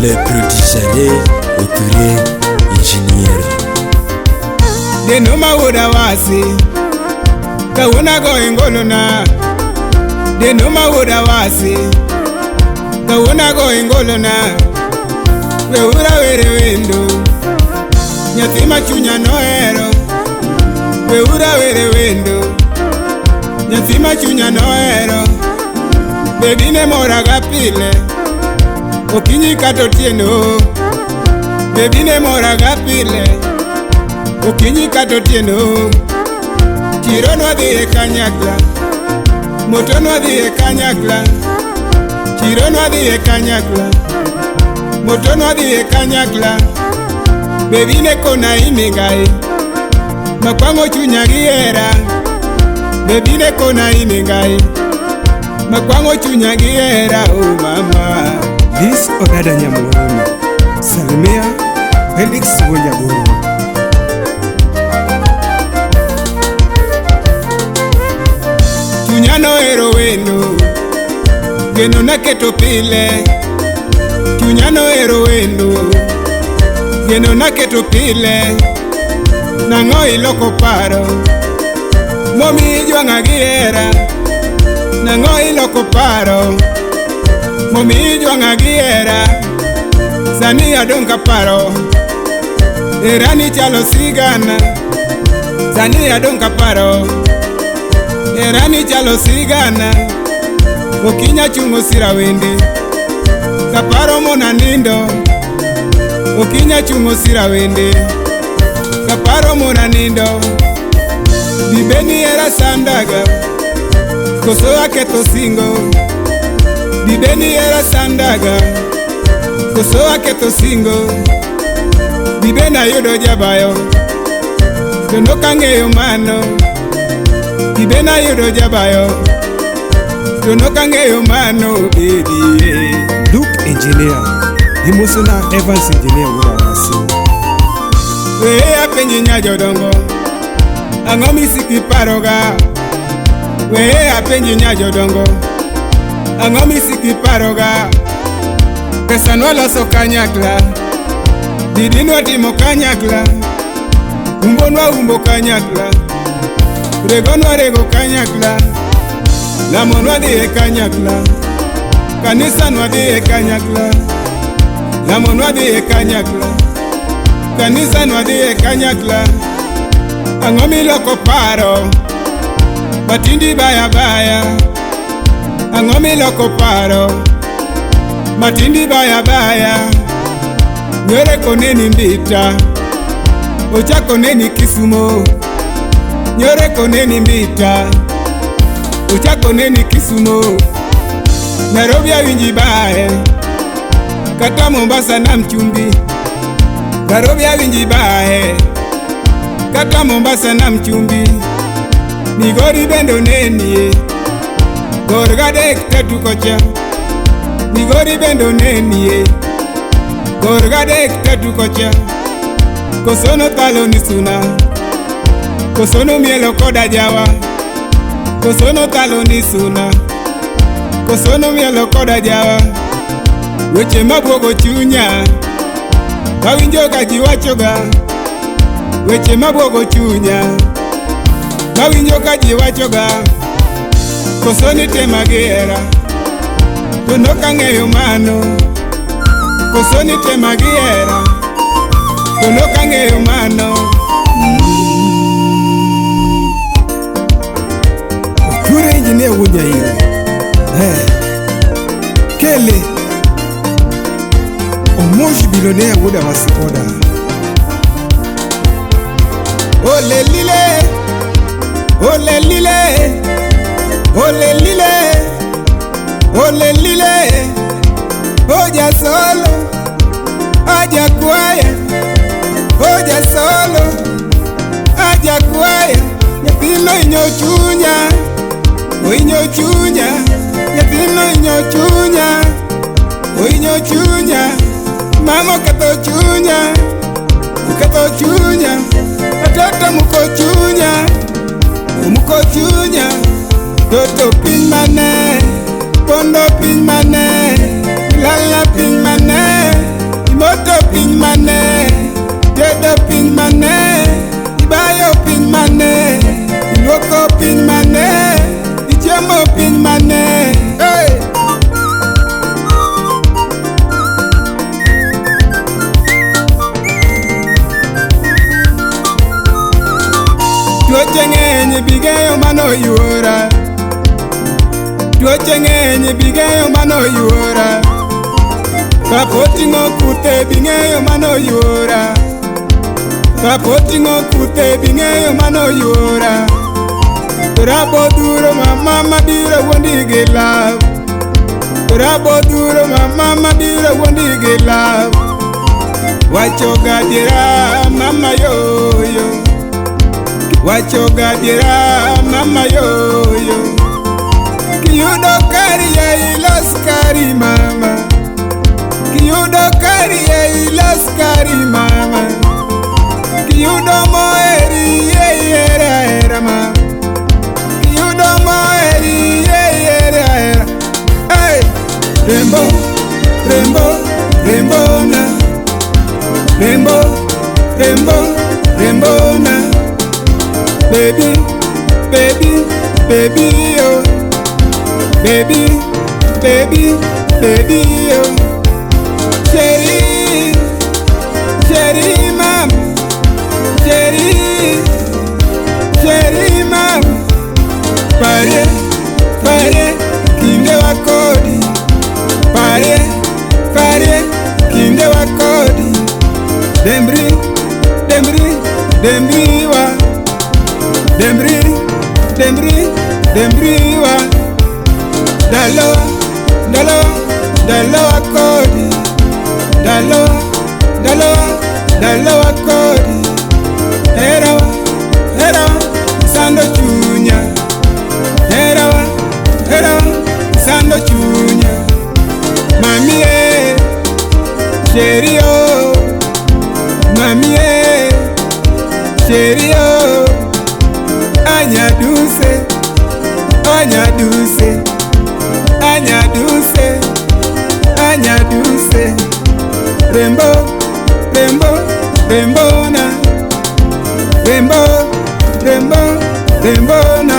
Le prodigere Othure Engineer. Deno mawuoda wasi kawuono go ingolona. Deno mawuoda wasi kawuono go ingolona. Weura were wendo nyathi ma chunya nohero. Weura were wendo nyathi ma chunya nohero. Baby ne moraga pile okinyi kata otieno. Baby ne moraga pile okinyi kata otieno. Chiro nwadhiye kanyakla, moto nwadhiye kanyakla. Chiro nwadhiye kanyakla, moto nwadhiye kanyakla. Baby ne kona imingai makwang'o chunya gi hera. Baby ne kona imingai makwang'o chunya gi hera. Oh mama. Liz Odada Nyamuruni. Salimia Felix Wonyagoro. Chunya nohero wendo, geno naketo pile. Chunya nohero wendo, geno naketo pile. Nang'o iloko paro momiyi ijwang'a gi hera. Nang'o iloko paro momiyi ijwang'a gi hera. Sani adong' kaparo herani chalo sigana. Sani adong' kaparo herani chalo sigana. Okinya chung'o sira wende kaparo mona nindo. Okinya chung'o sira wende kaparo mona nindo. Dibeni hera sandaga koso aketho singo. Dibeni hera sandaga koso aketho singo. Dibeni ayudo jabayo to nokang'eyo mano. Dibeni ayudo jabayo to nokang'eyo mano baby. Luke Engineer. Imosona Evans Engineer wuod Awasi. Weye apenji nya jodongo, ang'o misiko iparoga? Weye apenji nya jodongo, ang'o misiko iparoga? Pesa nwaloso kanyakla, didi nwatimo kanyakla, umbo nwaumbo kanyakla, rego nwarego kanyakla, lamo nwadhiye kanyakla, kanisa nwadhiye kanyakla, lamo nwadhiye kanyakla, kanisa nwadhiye kanyakla. Ang'o miloko paro matindi baya baya? Ang'o miloko paro matindi baya baya? Nyore koneni Mbita, ochako neni Kisumo. Nyore koneni Mbita, ochako neni Kisumo. Nairobi awinji bae, kata Mombasa nam chumbi. Nairobi awinji bae, kata Mombasa nam chumbi. Migori bende onenie, gor gadek tatu kocha. Migori bende onenie, gor gadek tatu kocha. Koso nothalo ni suna, koso nomielo koda jawa. Koso nothalo ni suna, koso nomielo koda jawa. Weche mabwogo chunya mawinjo ka ji wachoga. Weche mabwogo chunya mawinjo ka ji wachoga. Koso nitema gi hera to nokang'eyo mano. Koso nitema gi hera to nokang'eyo mano. Othure Engineer wuod Nyairo. Kele Omosh Billionaire wuod Awasi koda. Ole lile, ole lile, ole lile, ole lile. Oja solo, aja kwaya. Oja solo, aja kwaya. Nyathino hinyo chunya, ohinyo chunya. Nyathino hinyo chunya, ohinyo chunya. Mama oketho chunya, oketho chunya. Watoto muko chunya, muko chunya. Toto piny mane, pondo piny mane, lala piny mane. mano yuora. Tuoche ng'eny bing'eyo mano yuora. Kapoting'o kuthe bing'eyo mano yuora. Kapoting'o kuthe bing'eyo mano yuora. Rabo duro mama mabiro wuondi gi love. Rabo duro mama mabiro wuondi gi love. Wacho gadiera mama yoyo. Wacho gadiera mama yoyo. Kiyudo kari ya ilos kari mama. Kiyudo kari ya ilos kari mama. Kiyudo moeri ye era era mama. Kiyudo moeri ye era era. Hey! Rembo, rembo, rembo na. Rembo, rembo, rembo na. Baby, baby, baby oh. Baby, baby, baby oh. Cherry, cherry mam. Cherry, cherry mam. Pare, pare, kinde wakodi. Pare, pare, kinde wakodi. Dembri, dembri, dembri wa. Dembri, dembri, dembri wa. Dalo, dalo, dalo akodi. Dalo, dalo, dalo akodi. Herawa, herawa, sando chunya. Herawa, herawa, sando chunya. Mami e, cheri o. Mami e, cheri o. Anyaduse, anyaduse. Anyaduse, anyaduse. Rembo, rembo, rembo na. Rembo, rembo, rembo na.